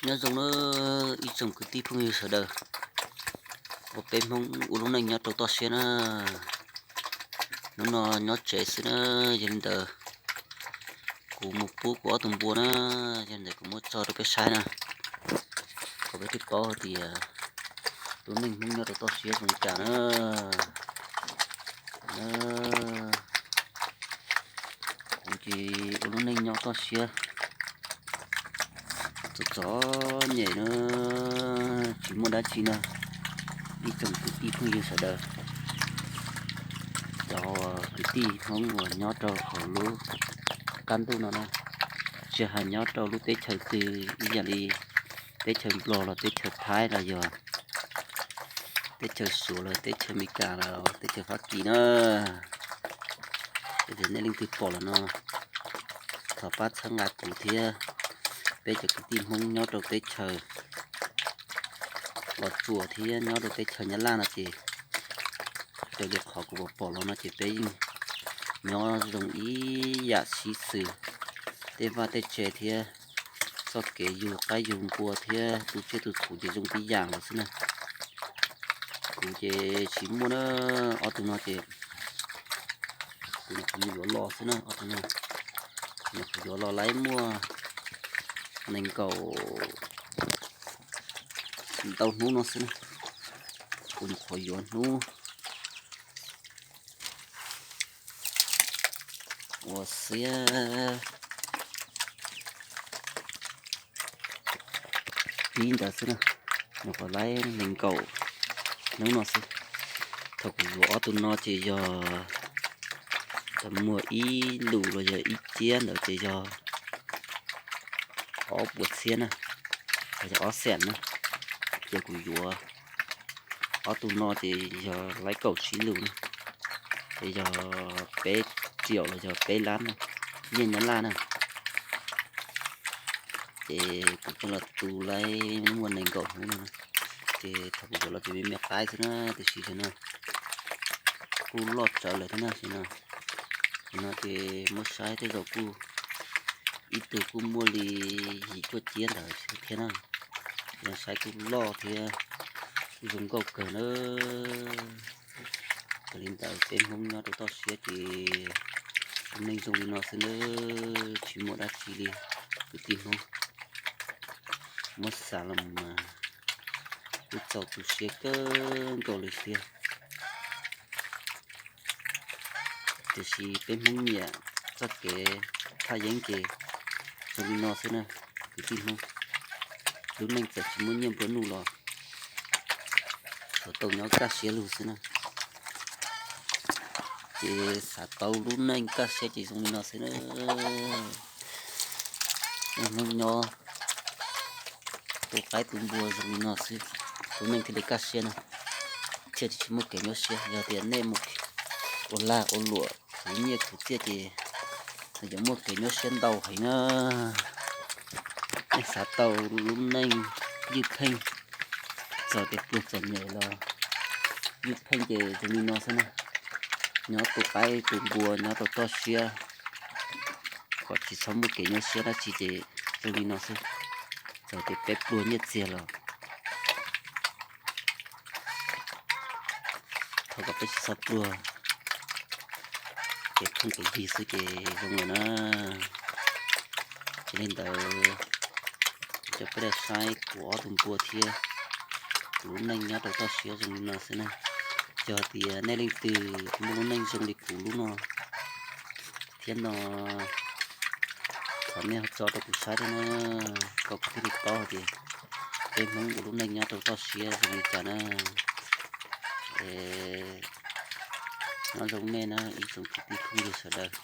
Nyob zoo na ib tsoom kwv tij phooj ywg sawv daws uas peb Hmoob ua lub neej nyob rau toj siab na. Hnub no nyob tsev xwb na, yog li ntawd kuv mus pub kuv ob tug npua na, yog li ntawd kuv muab tso rau peb saib na, kom peb thiaj paub hais tias lub neej Hmoob nyob rau toj siab zoo li cas na. Kuv ces ua lub neej nyob toj siab txom txom nyem na, tsis muaj dab tsi na. Ib tsoom kwv tij phooj ywg sawv daws, cov kwv tij Hmoob uas nyob rau hauv lub qab ntuj no na, tsis hais nyob rau lub teb chaws twg ib yam li teb chaws Nplog los teb chaws Thaib los yog teb chaws Suav los teb chaws Amelikas los teb chaws Fab Kis na, yog tias nej leej twg pom los no, thov pab txhawb nqa kuv thiab peb cov kwv tij Hmoob nyob rau teb chaws Los Tsuas thiab nyob rau teb chaws Nyab Laj no ces, raws li qhov kuv pom pom los no ces peb yeej nyob zoo ib yam sib xws, tej vaj tej tse thiab txoj kev yug qaib yug npua thiab tu tsiaj tu txhuv ces zoo tib yam los xwb na. Kuv ces tsis muaj na, ob tug no ces kuv nyuam qhuav yuav los xwb na, ob tug no nyuam qhuav yuav los lawv muaj nees nkaum ntau hnub no xwb na, kuv nyuam qhuav yuav hnub uas xiab pib ntawd xwb na, nyuam qhuav lawv nees nkaum hnub no xwb. Thaum kuv yuav ob tug no ces yog thaum muag ib lus los yog ib ciab ntawd ces yog ob puas txhiab na, los yog ob xees na, ces kuv yuav ob tug no ces yog lawv kaum tsib lus na, ces yog peb triệu los yog peb lab na, nyiaj Nyab Laj na. Ces kuv coj los tu lawv muaj nees nkaum hnub no na, ces thaum kuv yuav los ces me me qaib xwb na, tiam sis no kuj loj tsawv lawm thiab na, no ces muab saib tej zaum kuj ib tug kuj muaj li yim cuaj ciab ntawd thiab na, saib kuj loj thiab kuj zoo nkauj kawg na. Yog li ntawd peb Hmoob nyob rau toj siab ces lub neej zoo li no xwb na, tsis muaj dab tsi li kwv tij Hmoob. Muab xav los mas kuj txaus tu siab kawg nkaus li thiab. Tiam sis peb Hmoob nyiam txoj kev thaj yeeb ces zoo li no xwb na kwv tij Hmoob. Lub neej txawm tsis muaj nyiaj nplua nuj los tsuas tau nyob kaj siab lug xwb na. Ces xav tau lub neej kaj siab ces zoo li no xwb na. Peb Hmoob nyob tu qaib tu npua zoo li no xwb, lub neej thiaj li kaj siab na, thiaj tsis muaj kev nyuaj siab. Yog tias nej mus ua lag ua luam khwv nyiaj khwv txiaj ces nws yuav muaj kev nyuaj siab ntau heev na. Nej xav tau lub neej ywj pheej, txawm tias pluag txom nyem los ywj pheej ces zoo li no xwb na. Nyob tu qaib tu npua nyob rau toj siab, kom tsis txhob muaj kev nyuaj siab dab tsi ces zoo li no xwb. Txawm tias peb pluag nyiaj txiag los thov kom peb tsis txhob pluag, kev pheej kev yig xwb ces zoo lawm na. Ces li ntawd kuv coj peb los saib kuv ob tug npua thiab kuv lub neej nyob rau toj siab zoo li no xwb na. Yog tias nej leej twg muaj lub neej zoo li kuv lub no thiab no, thov nej ho tso rau kuv saib thiab na, kom kuv thiaj li paub hais tias peb Hmoob ua lub neej nyob rau toj siab zoo li cas na. Es nyob zoo nej na ib tsoom kwv tij phooj ywg sawv daws.